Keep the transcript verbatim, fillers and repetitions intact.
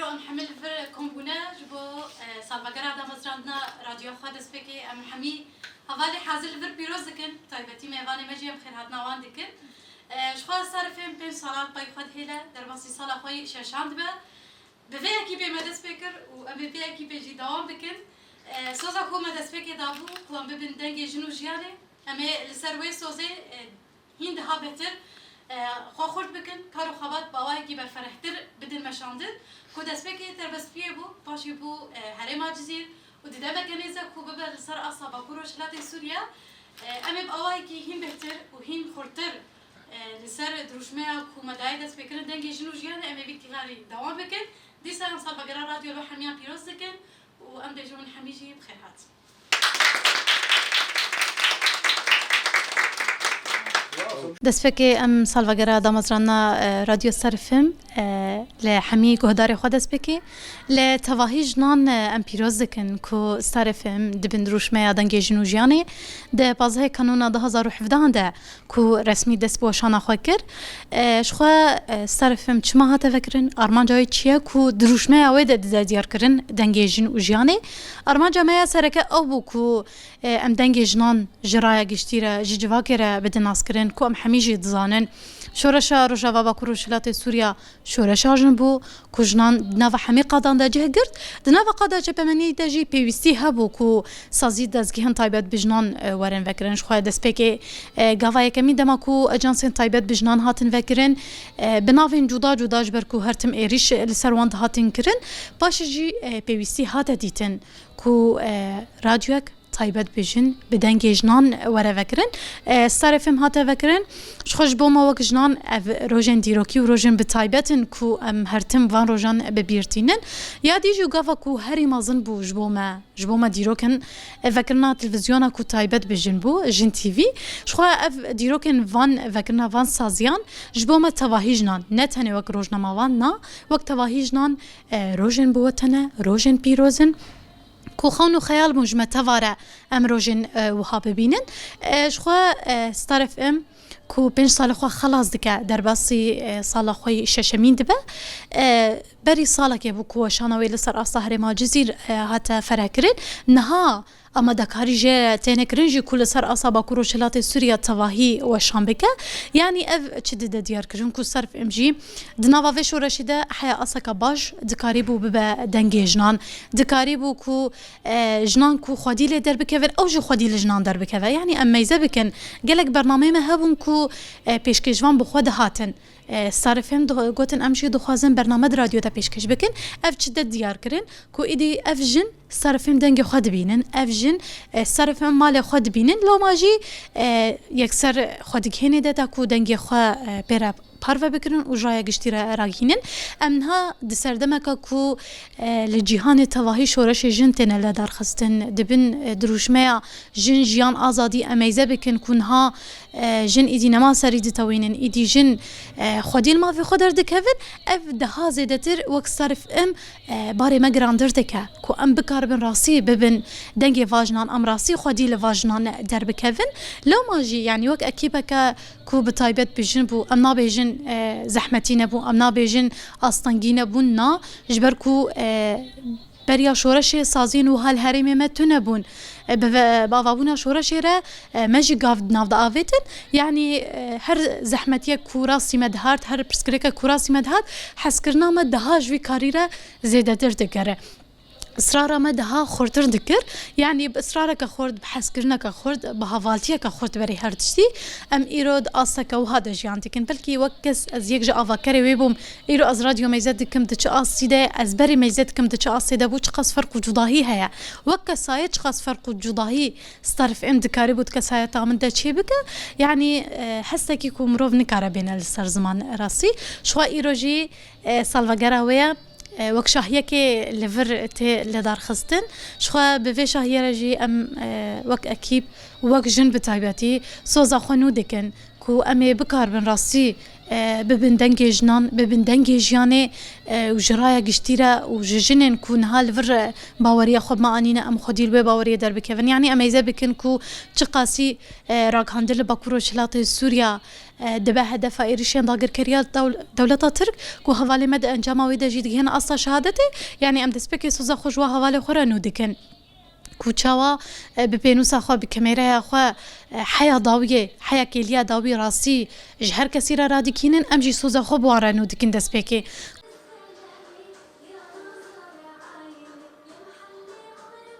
Em hemî li vir kom bûne ji bo, e, salvegera damezrandina radyoya xwe destpêkê. Em hemî hevalê hazir li vir pîroz dikin. Taybetî mêvanê me jî em xêrhatina wan dikin. E, ji xwe Star F M pênc sala li pey xwe dihêle, derbasî sala xwe yî şeşan dibe. Bi vê ekîpê me dest pê kir û em ê vê ekîpê jî dewam bikin. E, soza ku me destpêkê dabû, ku em bibin dengê jin û jiyanê, em ê li ser wê sozê, e, hîn daha betir, e, xwe xurt bikin, kar û xebat bi awayekî berfirehtir bidin meşandin, ku destpêkê Terbestbûyê bû, paşê bû, e, herêma Cizîr û di demeke nêz de ku bibe li ser asta Bakur Rojhilatê Sûriye, e, em ê bi awayekî hîn bêhtir û hîn xurttir, e, li ser dirûşmeya ku me daye destpêkirin dengê jin û jiyanê em ê vî tîxarî dewam bikin. Dîsa em salvegera radyo li hemiyan pîroz dikin û em bêjin hûn hemî jî bi xêr hatin. Destpêkê em salvegera damezrana, e, Radyo Star F M, e, li hemî guhdarê xwe dest pê kê. Li tevahî jinan, e, em pîroz dikin ku Star F M di bin dirûşmeya Dengê Jin û Jiyanê di pazdehê Kanûna du hazar û hevdehan de ku resmî dest bi weşana xwe kir. E, ji xwe, e, Star F M çima hate vekirin? Armanca wê çi ye ku dirûşmeya wê de dide diyarkirin Dengê Jin û Jiyanê? Armanca me ya sereke ew bû ku, e, em dengê jinan ji raya giştî re, ji civakê re bidin naskirin, ku em hemî jî dizanin. Şoreşa Rojava Bakur Rojhilatê Sûriya şoreşa jin bû, ku jinan di nava hemî qadan de cih girt. Di nava qada çepemeniyê de jî pêwîstî hebû ku sazî dezgehên taybet bi jinan, e, werin vekirin. Ji xwe destpêkê, e, gava yekemîn dema ku ajansên taybet bi jinan hatin vekirin, e, bi navên cuda cuda, ji ber ku her tim êrîş li ser wan dihatin kirin, paşê jî, e, pêwîstî hate dîtin ku, e, radyoyek taybet bi jin, bi dengê jinan were vekirin. E, Star F M hate vekirin. Ji xwe ji bo me wek jinan ev rojên dîrokî û rojên bi taybet in ku em her tim van rojan bi bîr tînin. Ya dî jî gava ku herî mezin bû ji bo me, ji bo me dîrok in, e, vekirina televîzyona ku taybet bi jin bû, Jin T V. Ji xwe ev dîrokên van, vekirina van saziyan ji bo me tevahî jinan, ne tenê wek rojnamevan, na, wek tevahî jinan, e, rojên bi wetene, rojên pîroz in. Ku xewn û xeyal bûn ji me teva re em rojên, e, wiha bibînin. E, ji xwe, e, Star F M ku pênc sala xwe xelas dike, derbasî, e, sala xwe yî şeşemîn dibe. E, berî salekê bû ku weşana wê li ser asta herêma Cizîr, e, hate ferehkirin. Niha amadekarî jê têne kirin jî ku li ser asta Bakur Rojhilatê Sûriye tevahî weşan bike. Yanî ev çi dide diyarkirin ku Star F M jî di nava vê şoreşê de heya aseka baş dikarîbû bibe dengê jinan. Dikarîbû ku, e, jinan ku xwedî lê derbikevin, ew jî xwedî li jinan derbikeve. Yanî em meyze bikin. Gelek bernameyê me hebûn ku, e, pêşkêşvan bi xwe dihatin. E, Star F M di-, gotin, em jî dixwazin bername di radyo de pêşkêş bikin. Ev çi de diyar kirin ku êdî ev jin Star F M dengê xwe dibînin. Ev jin, e, Star F M malê xwe dibînin. Loma jî, e, yekser xwe digihênê de ta ku dengê xwe, e, pê re parve bikirin û ji raya giştî re ragihînin. Em niha di serdemeke ku, e, li cîhanê tevahî şoreşê jin têne ledarxistin, di bin, e, dirûşmeya Jin, Jiyan, Azadî em meyze bikin ku niha, e, jin îdî nema serî ditewînin, îdî jin, e, xwedî li mafê xwe derdikevin, ev daha zêdetir wek Star F M, e, barê me girandir dike ku em bikaribin rastî bibin dengê va jinan, em rastî xwedî li va jinan derbikevin. Lewma jî, yanî wek ekîpeke ku bi taybet bi jin bû, em nabêjin, e, zehmetî nebû, em nabêjin astengî nebûn, na, ji ber ku, e, beriya şoreşê saziyên wiha li herêmê me tune bûn. E, bi ve-, bi avabûna şoreşê re, e, me jî gav di nav de avêtin. Yanî, e, her zehmetiyek ku rastî me dihat, her pirsgirêkek ku rastî me dihat, hezkirina me daha ji vî karî re zêdetir dikir. Israra me daha xurtir dikir. Yanî bi israreke xurt, bi hezkirineke xurt, bi hevaltiyeke xurt berî her tiştî. Em îro di asteke wiha de jiyan dikin. Belkî wek kes ez yek ji avakerê wê bûm. Îro ez radyo meyze dikim di çi astî de, ez berî meyze dikim di çi astê de bû, çiqas ferq û cudahî heye. Wek kesayet çiqas ferq û cudahî Star F M dikarîbû di kesayeta min de çêbike. Yanî, e, hestekî ku mirov nikare bêne li ser ziman rastî. Ji xwe îro jî, e, salvegera wê ye. E, wek şahiyekê li vir tê ledarxistin. Ji xwe bi vê şahiyê re jî em, e, wek ekîp, wek jin bi taybetî soza xwe nû dikin. Ku em ê bikaribin rastî, e, bibin dengê jinan, bibin dengê jiyanê, e, û ji raya giştî re û ji jinên ku niha li vir, e, baweriya xwe bi me anîne, em xwedî li wê baweriyê derbikevin. Yanî em êze bikin ku çiqasî, e, ragihandin li Bakur Rojhilatê Sûriya, e, dibe hedefa êrişên dagirkeriya dewl-, dewleta Tirk, ku hevalê me di encama wê de jî digihên asta şehadetê. Yanî em destpêkê soza xwe ji wa hevalê xwe re nû dikin. Ku çawa, e, bi pênûsa xwe, bi kamêreya xwe, e, heya dawiyê, heya kêliya dawî rastî ji her kesî re radikînin, em jî soza xwe bi wan re nû dikin destpêkê.